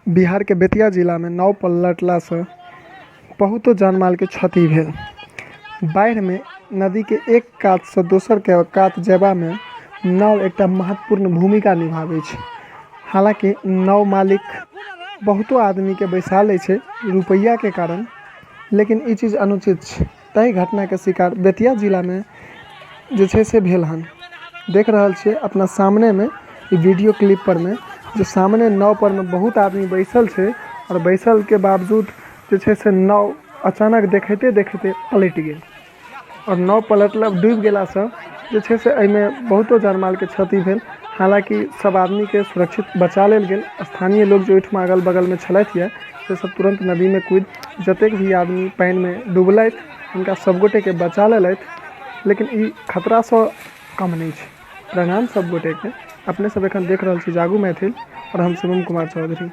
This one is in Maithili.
बिहारके बेतिया जिलामे नाव पलटलासँ बहुतो जान मालके क्षति भेल। बाढ़िमे नदीके एक कातसँ दोसरके कात जयबामे नाव एकटा महत्वपूर्ण भूमिका निभाबै छै। हालाँकि नाव मालिक बहुतो आदमीके बैसा लै छै रुपैआके कारण, लेकिन ई चीज अनुचित छै। ताहि घटनाके शिकार बेतिया जिलामे जे छै से भेल हन। देख रहल छियै अपना सामनेमे ई वीडियो क्लिप परमे जे सामने नाव परमे बहुत आदमी बैसल छै आओर बैसलके बावजूद जे छै से नाव अचानक देखैते देखैते पलटि गेल आओर नाव पलटला, डूबि गेलासँ जे छै से एहिमे बहुतो जान मालके क्षति भेल। हालाँकि सब आदमीके सुरक्षित बचा लेल गेल। स्थानीय लोक जे ओहिठमा अगल बगलमे छलथि यऽ से सब तुरन्त नदीमे कूदि जतेक भी आदमी पानिमे डुबलथि हुनका सब गोटेके बचा लेलथि, लेकिन ई खतरासँ कम नहि छै। प्रणाम सब गोटेके। अपने सब एखन देख रहल छी जागू मैथिल आओर हम शिवम कुमार चौधरी।